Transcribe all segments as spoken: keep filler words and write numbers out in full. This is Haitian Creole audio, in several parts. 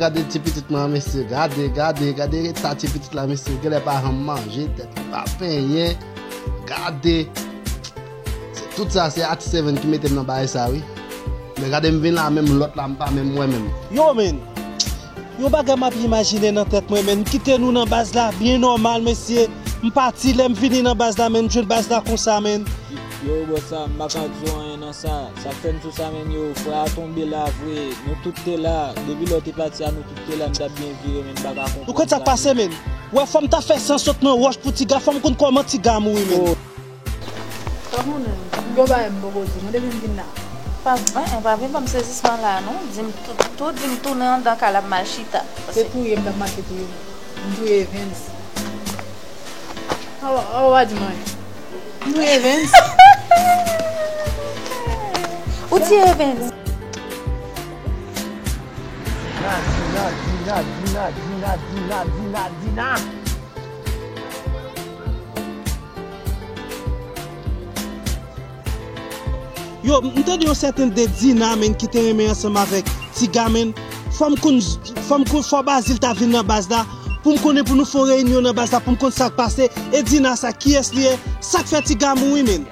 Gade ti pitit mwen an, mesye. Gade, gade, gade eta ti pitit la, mesye. Genlè pa janm manje, tèt li pa penyen. Gade. Se tout sa, se Artist Seven ki mete m nan bagay sa, wi. Men gade m vin la, menm lòt la, m pa menm wè menm. Yo, men. Yon bagay m ap imajine nan tèt mwen, men. M kite nou nan baz la, byen nòmal, mesye. M pati, lè m vini nan baz la, men, m jwenn baz la konsa, men. Yo, bòs la, m pa ka di w anyen nan sa. Sa k fè m sou sa, men, yo, frè a tonbe la, vre. Nou tout te la. Depi lè w te pati a, nou tout te la, m t ap byen vire, men, m pa ka konprann. Ou konn sa k pase, men? Wè, fò m ta fè san sot nan wòch pou tiga, fò m konn kòman tiga mouri, men. Ou pa konnen, m gen yon bagay m poko di w, mwen depi m vin la. Pa, en, en, pa vin ban m sezisman la, non. Di m tou, tou, di m tounen anndan kay la, m al chita. Se touye m t ap mache touye m. M touye Evens. Awa, awa, di mwen. Nou Evens. Ou di Evens. Dina, Dina, Dina, Dina, Dina, Dina, Dina, Dina, Dina. Yo, m tande yon sèten de Dina, men, ki te renmen ansanm avèk Tiga, men. Fò m konn, fò m konn, fò Bazil ta vin nan baz la, pou m konnen, pou nou fè yon reyinyon nan baz la, pou m konn sa k pase. E Dina sa, kiyès li ye? Sa k fè Tiga mouri, men?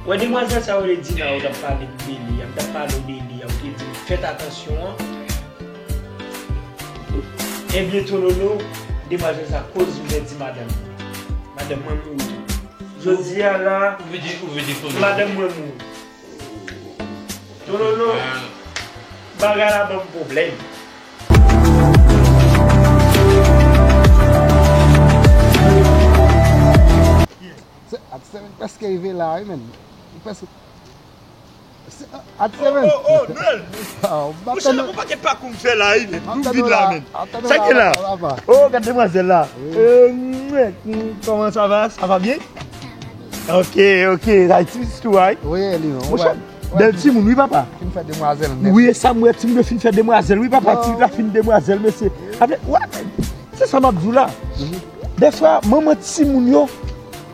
Wè, demwazèl sa yo rele Dina, yo t ap pale de li, yo t ap pale de li, yo te di, fèt atansyon an. Ebyen, Tololo, demwazèl sa koz m pèdi madanm. Madanm mwen mouri tou. Jodi a la, madanm mwen mouri. Tololo, bagay la ban m pwoblèm. Se, Artist Seven prèske rive la, wi, men. Li prèske. Se, Artist Seven. Oh, oh, oh, Noël. Ah, ou pa Monchè, tande. Ou pa gen pakou m fè la, wi, men. M ap tande w la, men. M ap tande w la, papa. Sa ki la? Oh, gade demwazèl la. Wi. Euh, mwen, kòman sa va? Ça va bien? Ok, ok. Sa ti tou, wi. Wi, li, wi. Monchè, bèl timoun, wi, papa. Fin fè demwazèl nèt. Wi, e sa m wè, timoun yo fin fè demwazèl, wi, papa. Ti la fin demwazèl, mesye. Avèk, wè, se sa m ap di w la. Mhm. Dèfwa, manman timoun yo,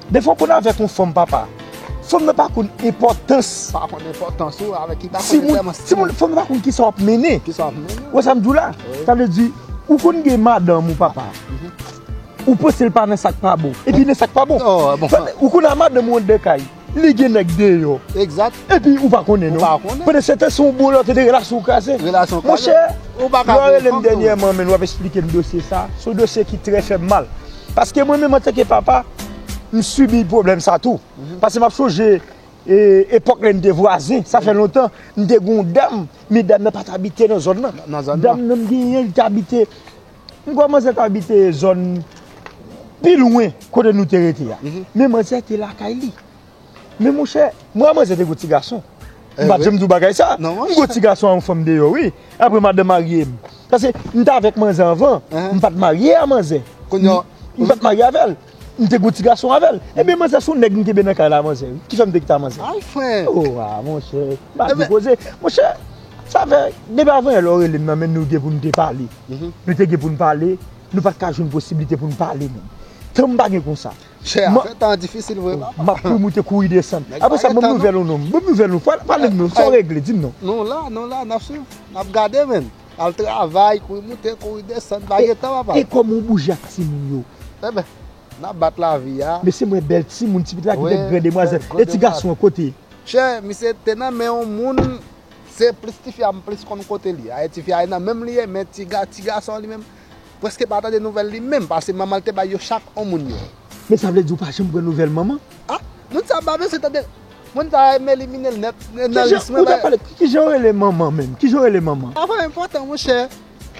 dèfwa w konn avèk yon fanm, papa. Fanm nan pa konn enpòtans. Pa konn enpòtans ou avèk ki pa konn timoun, enpòtans timoun, fanm nan pa konn kisa w ap mennen. Kisa w ap mennen. Ou wè sa m di w la? Wi. Sa vle di, ou konn gen madanm ou, papa. Mhm. Ou panse l pa nan sa k pa bon. Epi nan sa k pa bon. Oh, bon. Ou konn a madanm ou anndan kay. Li gen nèg deyò. Egzat. Epi ou pa konnen, non. Ou pa konnen. Pandan se tan, se yon bon lòt de relasyon ou kraze. Relasyon kraze. Monchè, ou pa ka lè w rele m dènyèman, men w ap esplike m dosye sa. Se yon dosye ki trè fè m mal. Paske mwen menm, antanke papa, m sibi pwoblèm sa tou. Mhm. Paske m ap chonje, e, epòk lè n te vwazen. Sa fè lontan, m te gen yon dam, men dam nan pa t abite nan zòn nan. Nan zòn nan. Dam nan m genyen, li te abite, m kwè manzè te abite zòn pi lwen kote nou te rete a. Mhm. Men manzè te lakay li. Men monchè, mwen a manzè te gwo ti gason. M pa t janm di w bagay sa. M gwo ti gason a yon fanm deyò, wi. Apre madanm marye m. Paske m t avèk manzè anvan, m pa t marye a manzè. M pa t marye avè l. M te gwo ti gason avè l. Ebyen, manzè se yon nèg m kenbe nan kay la, manzè, wi. Ki fè m te kite a manzè? Ay, frè. Oh, ah, monchè. M pa di koze. Monchè, sa fè, depi avan yè lè w rele m nan, men nou gen pou n te pale. Nou te gen pou n pale. Nou pa t ka jwenn posiblite pou n pale, menm. Tan m pa gen konsa. Chè, afè tan an difisil vre, papa. M ap kouri moute, kouri desann. Apre sa, ban m nouvèl ou non. Ban m nouvèl ou. Pale m non. Sa w regle, di m non. Nou la, nou la, n ap swiv. N ap gade, menn. Al travay, kouri moute, kouri desann. Pa gen tan, papa. E kòman w bouje ak timoun yo? Enben, n ap bat lavi a. Mesye, mwen bèl timoun, ti pitit la ki te gran demwazèl. E ti gason an kote? Chè, misye te nan men yon moun. Se plis tifi a m plis konn kote li. Aye tifi a nan menm li ye, men ti ga, ti gason li menm, prèske pa tande nouvèl li menm, paske manman l te bay yo chak yon moun yo. Men sa vle di ou pa janm pran nouvèl manman? Ah, moun sa pa bezwen tande. Moun sa m elimine l nèt nan lis mwen. Ou t ap pale, kijan w rele manman menm? Kijan w rele manman? Sa pa enpòtan, monchè.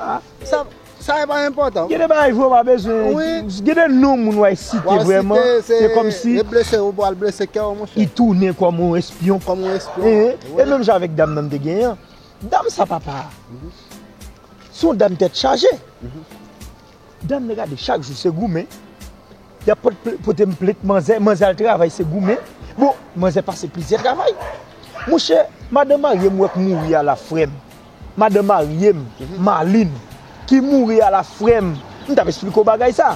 Ah. Sa, sa e pa enpòtan. Gen de bagay vre w pa bezwen. Wi. Gen de non moun w al site vrèman. Se kòmsi e blese ou pral blese kè w, monchè. Li tounen kòm yon espyon. Kòm yon espyon. E menm jan avèk dam nan m te genyen an. Dam sa, papa. Se yon dam tèt chaje. Dam nan, gade, chak jou se goumen. Y ap pot-, pote m plent manzè, manzè al travay, se goumen. Bon, manzè pase plizyè travay. Monchè, madanm marye m wè k mouri a la, frè m. Madanm marye m, Malin, ki mouri a la, frè m. M t ap esplike w bagay sa.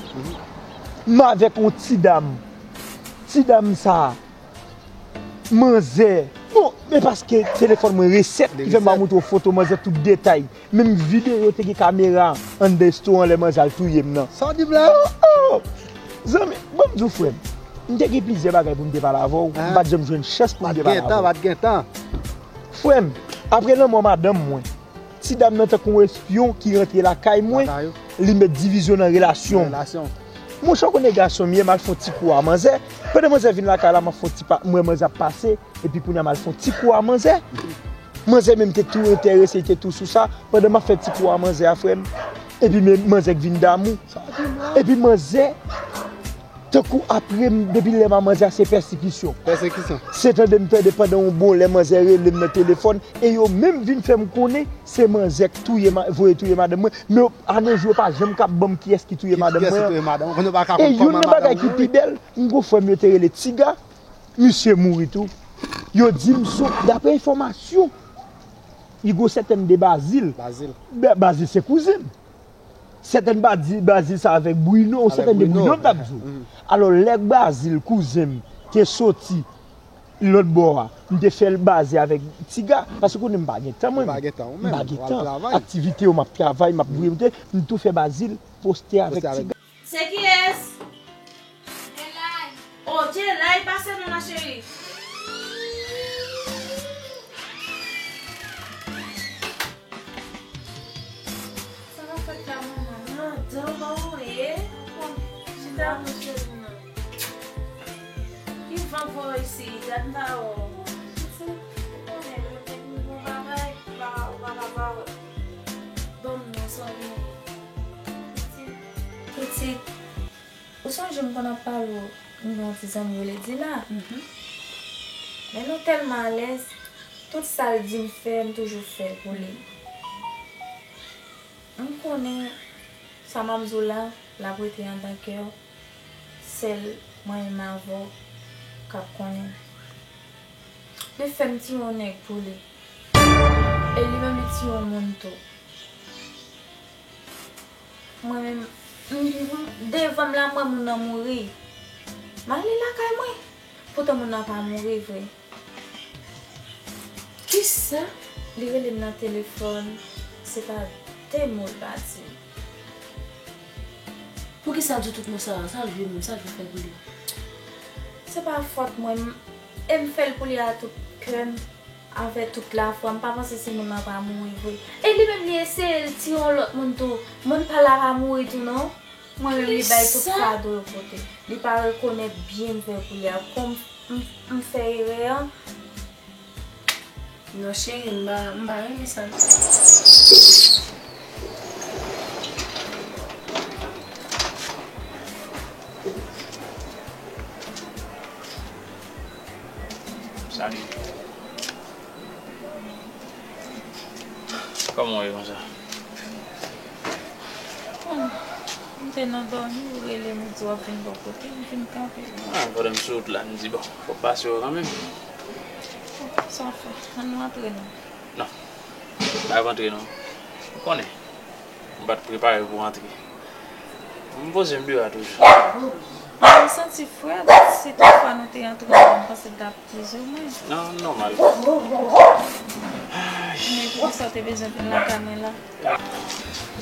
M avèk yon ti dam. Ti dam sa, manzè. Bon, E paske telefòn mwen resèt ki fè m pa montre w foto manzè tout detay. Menm videyo te gen kamera anndan restoran lè manzè al touye m nan. Sa w di m la? Oh, oh. Zanmi, ban m di w frè m. M te gen plizyè bagay pou m te pale avè w. M pa t janm jwenn chans pou m te pale avè w. Pa t gen tan, pa t gen tan. Frè m, apre lanmò madanm mwen, ti dam nan tankou yon espyon ki rantre lakay mwen, li met divizyon nan relasyon m. Monchè, w konnen gason m ye, m al fè yon ti kou a manzè. Pandan manzè vin lakay la, m ap fè yon ti pa, m wè manzè ap pase, epi kounye a m al fè yon ti kou a manzè. Manzè menm te tou enterese, li te tou sou sa. Pandan m ap fè ti kou a manzè a, frè m, epi men manzè k vin damou. Epi manzè, tankou apre m, depi lè m a manzè a, se pèsekisyon. Pèsekisyon. Se tande m tande pandan yon bon lè manzè rele m nan telefòn, e yo menm vin fè m konnen se manzè k touye, voye touye madanm mwen. Men yo, anejou, yo pa janm ka ban m kiyès ki touye madanm mwen an. E youn nan bagay ki pi bèl, m gon frè m yo te rele Tiga, misye mouri tou. Yo di m sou, daprè enfòmasyon, li gon sètèn de Bazil. Bazil se kouzen m. Sètèn Bazil sa avèk Bruno, sètèn de Bruno m t ap di w. Alò, lè Bazil, kouzen m, te soti lòt bò a, m te fè l baze avèk Tiga, paske konnen m pa gen tan mwen menm. M pa gen tan. Aktivite yo, m ap travay, m ap voye monte, m tou fè Bazil poste avèk Tiga. Se kiyès? Jelay. Oh, Jelay, pase non la, cheri. Sa k ap fèt la, manman? Madanm an, ou ye? Chita, mon cheri, non. Ki van voye isit, gad m pa wè w. Pitit, ou konnen lè w te vin bon bagay, ou pa, ou pa ka pa wè. Ban m non, sa w genyen. Pitit. Pitit. Ou sonje m konn ap pale w, m gen yon ti zanmi rele Dina. Men nou tèlman alèz, tout sa l di m fè, m toujou fè l pou li. M konnen sa m ap di w la, l ap rete anndan kè w, sèl mwen menm avè w k ap konnen. Li fè m tiye yon nèg pou li. E li menm li tiye yon moun tou. Mwen menm, m, m, devan m la, m wè moun nan mouri. M ale lakay mwen. Poutan moun nan pa mouri vre. Kisa? Li rele m nan telefòn, se pa de mo l pa di m. Poukisa l di w tout mo sa a? Sa l vye moun, sa l vye fè pou li? Se pa fòt mwen, m, e m fè l pou li a tout kè m. Avèk tout lafwa, m pa panse se moun nan pa mouri vre. E li menm li eseye l tiye yon lòt moun tou. Moun pa l la pa mouri tou non. Mwen menm li bay tout fado yo pote. Li pa rekonèt byen m fè pou li a. Kòm m, m fè erè an. Non cheri, m pa, m pa renmen sa. Salut. Kòman w ye konsa? Bon, m te nan dòmi, ou rele m, ou di w ap vin bò kote m, m vin kanpe. Ah, pandan m sou wout la, m di, bon, fò m pase wè kanmenm. Sa fè, ann nou antre non. Non, pa antre non. Ou konnen, m pa t prepare pou antre. M poze m deyò a toujou. Mwen santi frèt, si toutfwa nou te antre, m panse l t ap plizyè mwen. Non, nòmal. Men poukisa w te bezwen vin lakay mwen la? M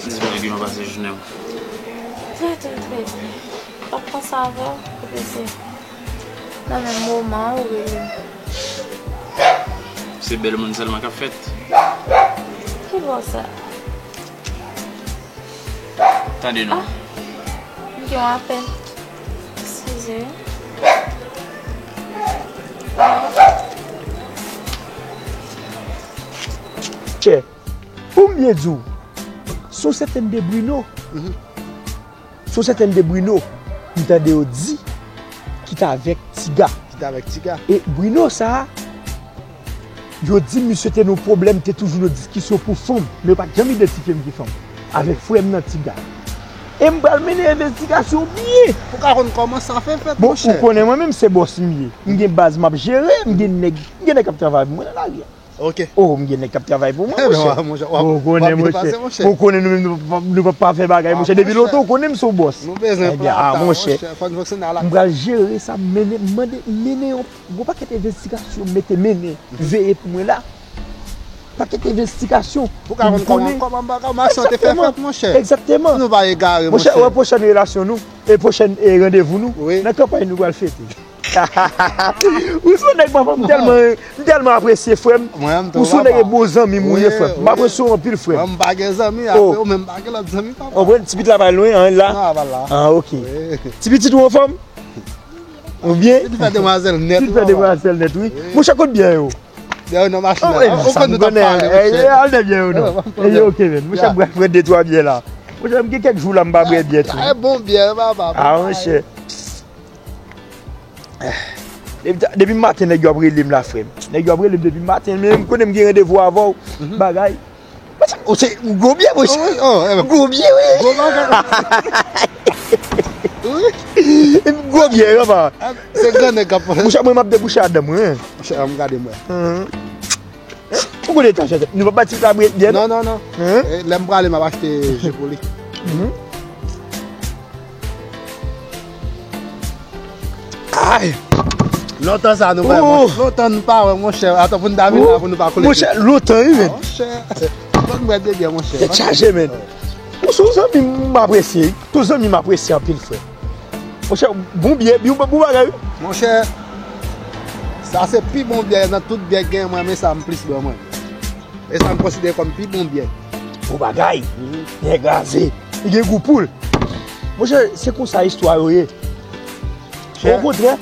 di m te gentan pase jounen m. Trè, trè, trè byen. M t ap panse avè w, epi se nan menm moman ou rele m. Se bèl moun sèlman k ap fèt. Ki bò sa? Tande non. Ah, m gen yon apèl. Eskize. Chè, pou m byen di w, sou sètèn de Bruno. Mhm. Sou sètèn de Bruno, m tande yo di ki t avèk Tiga. Ki t avèk Tiga. E Bruno sa a, yo di misye te nan pwoblèm, te toujou nan diskisyon pou fanm, men yo pa t janm idantifye m ki fanm, avèk frè m nan Tiga. E m pral mennen envestigasyon byen. Pou ka konn kòman sa fè fèt, monchè. Bon, ou konnen mwen menm se bòs m ye. M gen baz m ap jere, m gen nèg, m gen nèg k ap travay pou mwen nan lari a. Ok. Oh, m gen nèg k ap travay pou mwen, monchè. Ou konnen, monchè. Ou konnen nou menm nou p ap pa fè bagay, monchè. Depi lontan ou konnen m se yon bòs. Nou bezwen plan. Ah, monchè. Fò n fonksyone ala. M pral jere sa, mennen, mande, mennen yon gwo pakèt envestigasyon, mete mennen, veye pou mwen la. Pakèt envestigasyon. Pou ka konn kòman kòman bagay, kòman aksyon te fè fèt, monchè. Egzakteman. Nou pa egare, Monchè, monchè. Wè pwochèn relasyon nou, e pwochèn e randevou nou, Wi. Nan kanpay nou pral fete. Ou se yon nèg, papa, m tèlman, m tèlman apresye, frè m. Mwen, m tou Ou se yon nèg papa. Bon zanmi m ou ye, Wi, frè m. M wi. Apresye w anpil, frè m. Mwen, m pa gen zanmi, Oh. apre ou menm pa gen lòt zanmi, papa. Konprann, ti pitit la pa l lwen, an, la. Non, pa la. Ah, ok. Wi. Ti pitit ou anfòm? Ou byen? Li fè demwazèl nèt, Li fè demwazèl nèt, wi. Monchè, kot byen yo? Dèyè nan machin Oh, la. eh, Ou sa konn m nou t ap konnen. pale, Eh, monchè. eh, al nan byen yo, non. Ah, pa Eh, pwoblèm. ok, men. Monchè, Ya. m pral pran de twa byen la. Monchè, m gen kèk jou la, m pa bwè byen tou. Ay, bon byen, papa. Ah, monchè. Depi, depi maten, nèg yo ap rele m la, frè m. Nèg yo ap rele m depi maten, men m konnen m gen randevou avè w. Bagay. Monchè, ou se gwo byen, monchè. Oh, oh, eh, Gwo byen, wi. Gwo bagay. Gwo byen, papa. Se gran nèg k ap. Monchè, mwen, m ap debouche adan mwen. Monchè, an m gade mwen. Hein? Ou konnen etaj la, nou pa pati la bwè byen, non? Non, non, non. Hein? Eh, lè m prale, m ap achte je pou li. Ay! Lontan sa nou wè, Oh! Lontan nou pa wè, monchè. Atann pou n ta vin la, pou nou pa kole. Monchè, lontan, wi, men. Monchè. Fòk mwen de byen, monchè. Tèt chaje, men. Ou se yon zanmi m apresye. Tout zanmi m apresye anpil, frè. Monchè, bon byen, bon, bon bagay, wi. Monchè, sa se pi bon byen nan tout byen gen, mwen, men sa m plis bwè, mwen. E sa m konsidere kòm pi bon byen. Bon bagay. Byen kraze. Li gen gou poul. Monchè, se konsa istwa yo ye. Chè. Okontrè,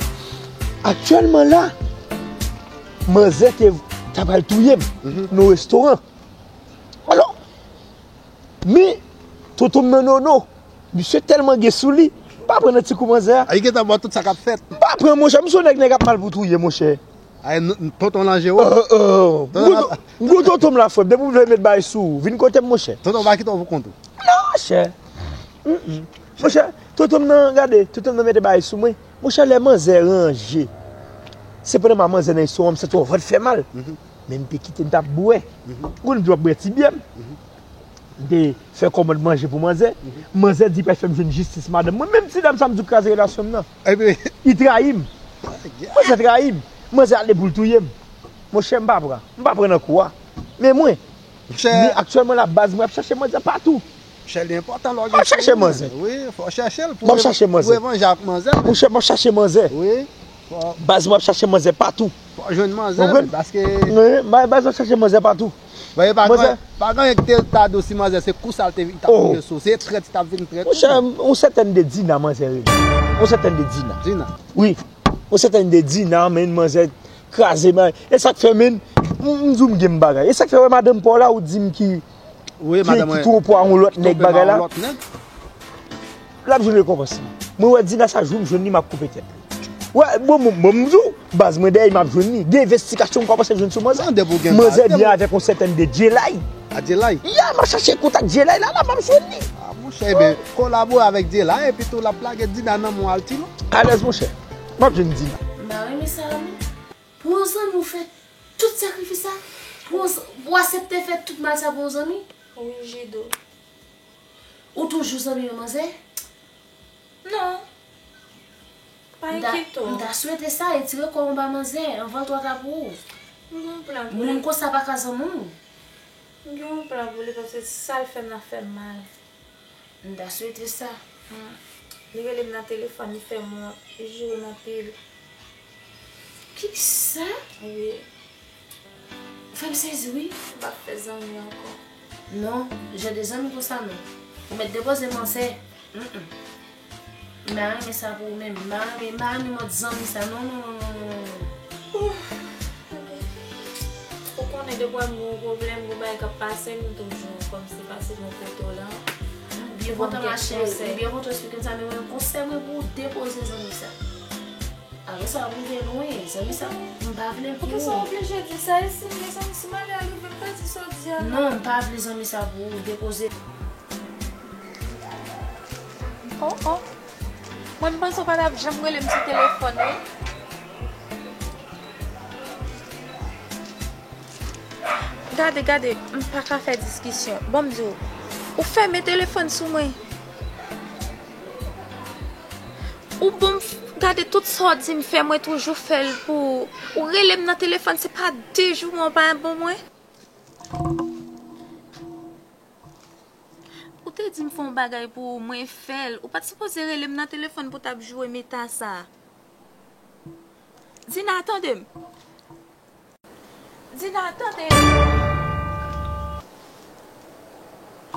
aktyèlman la, manzè te ta pral touye m nan restoran. Alò, men, tonton m nan Nono, misye tèlman gen sou li, m pa pran nan ti kou manzè a. A, li gentan bò tout sa k ap fèt. M pa pran, monchè, m se yon nèg, nèg ap mal pou touye, monchè. Ay, n- n- tonton lanje, wi. Oh, oh, oh. M Tonton gwo to- m gwo tonton m la, frè m. Depi w vle met bagay sou ou, vin kote m, monchè. Tonton va kite w pou kont ou. Non, chè. Mm-mm. Monchè, tonton m nan, gade, tonton m nan mete bagay sou mwen. Monchè, lè manzè ranje. Se pandan m a manzè nan istwa, m santi yon vant fè mal. Men m te kite, m t ap bwè. Ou konn m toujou ap bwè ti byè m. M te fè kòmand manje pou manzè. Manzè di pa fè m jwenn jistis madanm mwen. Menm ti dam sa m di w kraze relasyon m nan. Epi, Li trayi m. Manzè trayi m. Manzè ale pou l touye m. Monchè, m pa pran. M pa pran nan kou a. Men mwen, men aktyèlman la, baz, mwen ap chache manzè patou. Chè, li enpòtan lè w M ap chache manzè. Wi, fò chèche l pou M ap chache manzè. Pou revanje ak manzè. Monchè, m ap chache manzè. Wi. Fò, baz, m ap chache manzè patou. Fò jwenn manzè, Konprann? Paske Wi, ba- baz, m ap chache manzè patou. Mwen pa gen, pa gen ki te ta dou si manzè se kou sa l te vin t ap vire sou. Se trèt li t ap vin trèt. Monchè, yon sètèn de Dina manzè rele. Yon sètèn de Dina. Dina. Wi. Yon sètèn de Dina, men manzè kraze, men. E sa k fè, men, m m di w m gen m bagay. E sa k fè, wè, madanm pa w la, ou di m ki, Wi, ki, madanm ki mwen. Twonpe w a yon lòt nèg bagay la. L ap jwenn rekonpans li. Mwen wè Dina sa jou m jwenn li, m ap koupe tèt li. Wè, bon, bon, bon, m di w, baz, mwen dèyè m ap jwenn li. Gen envestigasyon m kòmanse jwenn sou manzè. Manzè byen avèk yon sètèn de Djelay. A Djelay? Ya, m ap chache kontak Djelay la, la, m ap jwenn li. A, monchè, ebyen, kolabore avèk Djelay, epi tou l ap lage Dina nan men w al ti non. Alèz, monchè. M ap jwenn Dina. M pa renmen sa, non. Pou yon zanmi, ou fè tout sakrifis sa? Pou yon z- pou w aksepte fè tout mal sa pou yon zanmi? Wi, Jido. Ou toujou zanmi yon manzè? Non. Pa enkyete w. M ta swete sa, retire kò w anba manzè, anvan l twò ta pou ou. M gen yon plan pou li. Moun konsa pa ka zanmi w. M gen yon plan pou li, paske sa l fè m nan fè m mal. M ta swete sa. Hmm. Li rele m nan telefòn, li fè m wont, li joure m anpil. Kisa? Wi. Ou fè m sezi, wi. Ou p ap fè zanmi ankò. Non, jan de zanmi konsa, non. Ou mèt depoze manzè. Mm, mm. M pa renmen sa pou ou menm. M pa renmen, m pa renmen mòd zanmi sa. Non, non, non, non, non, non, non. Ouf. Ou konnen depi w wè m gen yon pwoblèm, gen yon bagay k ap pase m, m toujou kòmsi pase bò kote w la. M byen kontan, machè, m byen kontan w esplike m sa, men mwen, konsèy mwen pou ou, depoze zanmi sa. Apre sa, w ap rive lwen, zanmi sa, m pa vle l pou ou. Poukisa w oblije di sa? E si m gen zanmi, si malè a rive m, m pa di sa w di a non. Non, m pa vle zanmi sa pou ou, depoze. Oh, oh. Mwen, m panse w pa t ap janm rele m sou telefòn, wi. Gade, gade, m pa ka fè diskisyon. Ban m di w, ou fèmen telefòn sou mwen. Ou ban m f- gade tout sa w di m fè, mwen toujou fè l pou ou. Ou rele m nan telefòn, se pa de jou mwen pa bon mwen. Ou te di m fè yon bagay pou ou, mwen fè l. Ou pa t sipoze rele m nan telefòn pou w t ap joure meta sa. Dina, tande m. Dina, tande.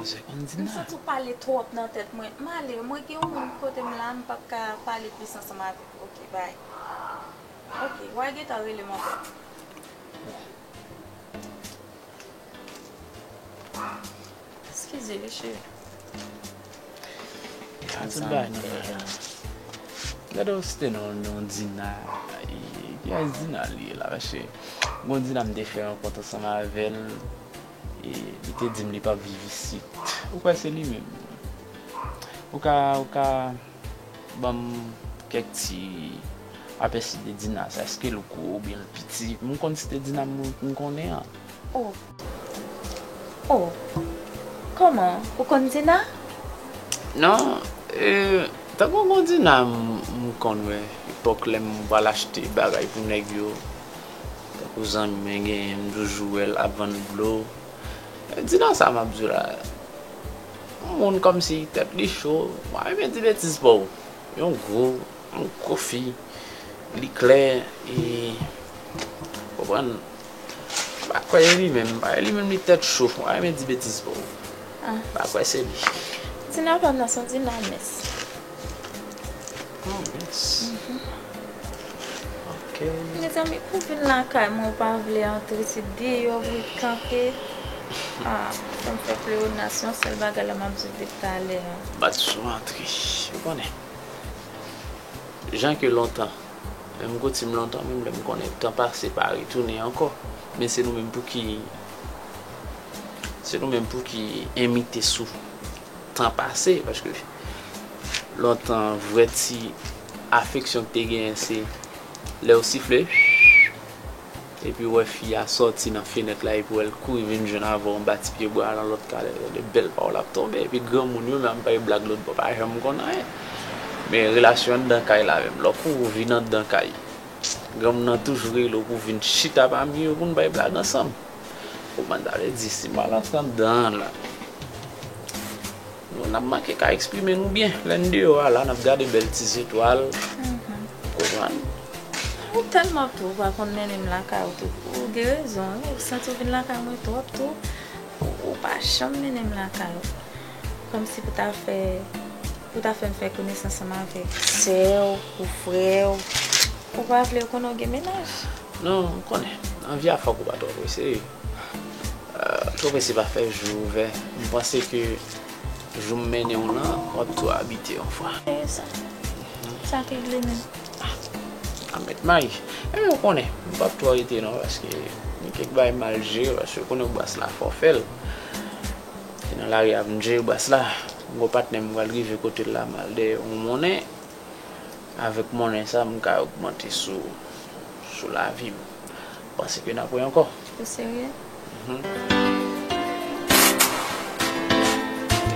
José konn Dina. M santi w pale twòp nan tèt mwen. M ale, mwen gen yon moun kote m la, m p ap ka pale plis ansanm avè w. Ok, bay. Ok, w a gentan rele m ankò. Eskize, mesye. Sa tout bagay nòmal. Gade w site non, non Dina. E, kiyès Dina li ye la? Paske gon Dina m te fè rankont ansanm avè l. E, li te di m li p ap viv isit. Ou kwè se li menm? Ou ka, ou ka ban m kèk ti apèsi de Dina sa. Èske l gwo oubyen l piti? M konn site Dina m, m konnen an. Oh. Oh. Kòman? Ou konn Dina? Non, e, tankou gon Dina m, m konn wè. Epòk lè m pral achte bagay pou nèg yo. Tankou zanmi mwen genyen, m toujou wè l ap vann dlo. E, Dina sa m ap di w la. Yon moun kòmsi tèt li cho. Mwen renmen di betiz pou ou. Yon gwo, yon gwo fi. Li klè, e, konprann? M pa kwè e li menm, m pa, e li menm li tèt cho. Mwen renmen di betiz pou ou. Ah. M pa kwè se li. Dina pa m nan, se yon Dina mès. Oh, mès. Ok. Mezanmi, pou vin lakay mwen, ou pa vle antre, se deyò pou kanpe. Ah, fè m fè plewonasyon, sèl bagay la m ap di w depi talè a. Bat sou antre, ou konnen. Jan ke lontan, menm kote m lontan, menm lè m konnen tan pase pa retounen ankò. Men se nou menm pou ki, se nou menm pou ki enmite sou tan pase, paske lontan vrè ti afeksyon ki te genyen se lè yo sifle, epi w wè fi a sòti nan fenèt la, epi w wè l kouri vin jwenn avè w anba ti pye bwa a nan lòt kay la, de bèl pawòl ap tonbe, epi granmoun yo menm ap bay blag lòt bò, pa janm konn anyen. Men relasyon anndan kay la menm, lè w kouri vin anndan kay, granmoun nan toujou rele w pou w vin chita pami yo pou n bay blag ansanm. Ou konprann sa vle di, si m al antre anndan an la, nou, n ap manke ka eksprime nou byen. Lè n deyò a la, n ap gade bèl ti zetwal. Mhm. Ou konprann? Ou tèlman tou, ou pa konn mennen m lakay ou tou. Ou gen rezon, wi. Ou santi w vin lakay mwen twòp tou. Ou, ou pa janm mennen m lakay ou. Kòmsi pou ta fè, pou ta fè m fè konesans ansanm avèk sè w, ou frè w. Ou pa vle yo konnen w gen mennaj? Non, m konnen. Nan vi a fòk ou pa twò prese. Euh, twò prese pa fè jou ouvè. M panse ke jou m mennen w lan, w ap tou abite yon fwa. E sa. Sa k regle menm? A mèt may. Ebyen, ou konnen, m p ap twò rete non, paske gen kèk bagay m al jere, paske ou konnen bras la fò fè l. Se nan lari a pou m jere bras la. M gon patnè m pral rive kote l la, m al dèyè yon monnen. Avèk monnen sa, m ka ogmante sou, sou lavi m. Panse ke n ap wè ankò. Ou serye? Mhm.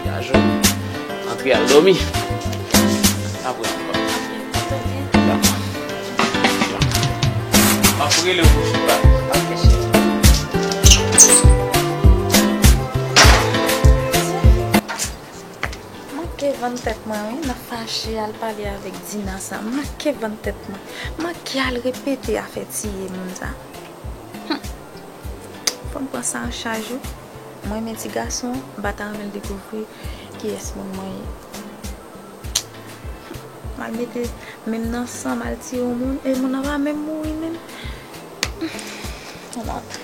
Degaje w. Antre al dòmi. N ap wè ankò. Ok, ok. Dakò. M ap rele w pou fidbak. Ok, cheri. Manke vann tèt mwen wi, nan fache al pale avèk Dina sa. Manke vann tèt mwen. Manke al repete afè tiye moun sa. Hum. Fò m pran sa an chaj wi. Mwen renmen ti gason, m pa ta renmen l dekouvri kiyès moun mwen ye. M al mete men m nan san, m al tiye yon moun, e moun nan pa menm mouri menm. Hum. Yon lòt.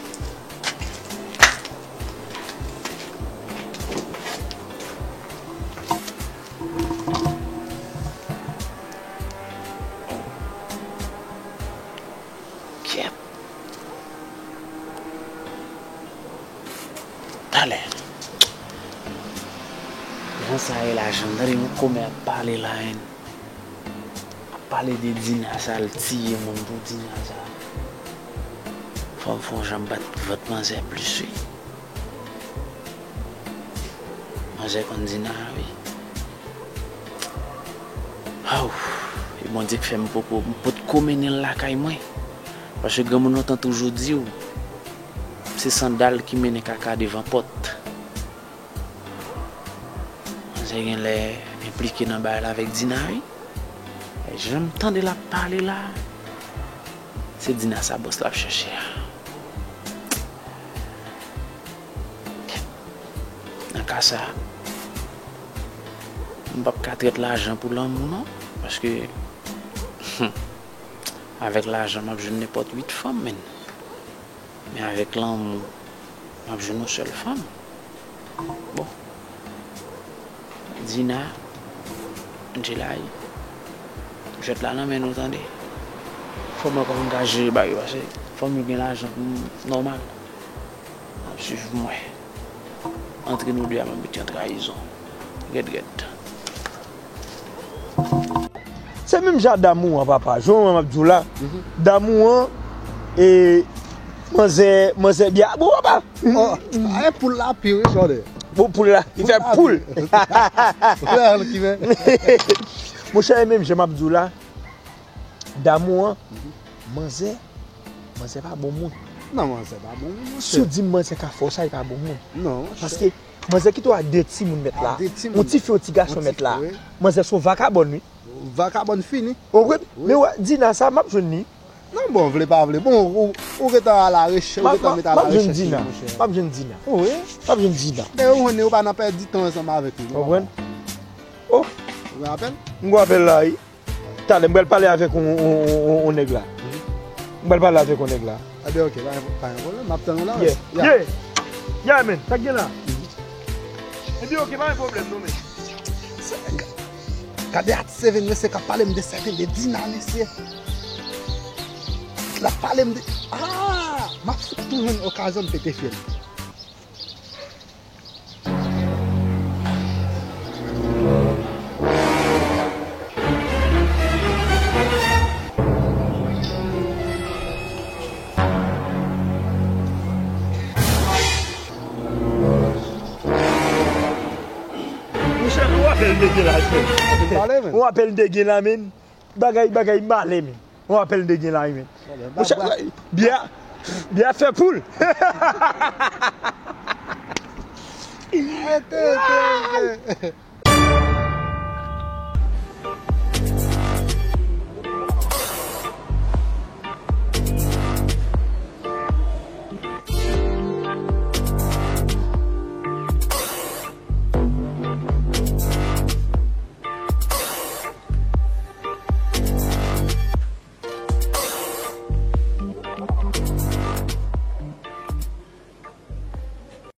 Kèt. Talè. Jan sa ye la, jan m tande yon kòmè ap pale la, en. Ap pale de Dina sa, l tiye moun pou Dina sa. Fò m fè yon jan m bat vant manzè plis, wi. Jè konn Dina, wi. Aw, e Bondye k fè m poko, m potko mennen l lakay mwen. Paske granmoun lontan toujou di w, se sandal ki mennen kaka devan pòt. Manzè genlè enplike nan bagay la avèk Dina, wi. E jan m tande l ap pale la, se Dina sa bòs la ap chèche a. Nan ka sa, m p ap ka trèt lajan pou lanmou non, paske avèk lajan m ap jwenn nenpòt uit fanm, menn. Men avèk lanmou, m ap jwenn yon sèl fanm. Bon. Dina, Jelay, jwèt la nan men nou, tande. Fò m wè kòman m ka jere bagay yo, paske fò m gen lajan pou m nòmal. N ap swiv mwen. Antre nou de a, m ap mete an trayizon. Rèd, rèd. Se menm jan damou an, papa. Jan m ap di w la, damou an, e, manzè, manzè byen. Bon, papa. Oh, e poul la pi, wi, brother. Bon, poul la, li fè poul. Poul la, ki men. Monchè, e menm jan m ap di w la, damou an, manzè, manzè pa bon moun. Non, manzè pa bon moun, monchè. Si w di m manzè ka fè w sa, li pa bon moun. Non, monchè. Paske manzè kite w a de timoun mèt la. A de timoun. Yon tifi, yon ti gason mèt la. Yon tifi, wi. Manzè se yon vakabòn, wi. Vakabòn fini. Ou konprann? Wi. Men wè, Dina sa, m ap jwenn li. Non, bon, vle pa vle. Bon, ou, ou gentan alarechè, ou gentan met alarechè sou li, monchè. M ap jwenn Dina. M ap jwenn Dina. Wi. M ap jwenn Dina. Dayè, ou konnen ou pa nan pèdi tan ansanm avèk li, non, papa. Ou konprann? Oh. Ou gen apèl? M gon apèl la, wi. Talè, m pral pale avèk yon, yon, yon, yon, yon nèg la. M pral pale avèk yon nèg la. Ebyen, oke, pa, pa gen pwoblèm. M ap tann ou la. Yeah. Yeah. Yeah, man. Sa k gen la? Ebyen, oke, pa gen pwoblèm, non, men. Gade Art Seven, mesye, k ap pale m de sèten, de Dina, mesye. L ap pale m de, ah! M ap fout tou jwenn okazyon m pete fyèl. Monchè, ou apèl de gen la, men. Ou apèl de gen la, men. Bagay, bagay malè, men. Yon apèl de gen la, wi, men. Monchè, byen, byen fè poul. Arete, arete, arete.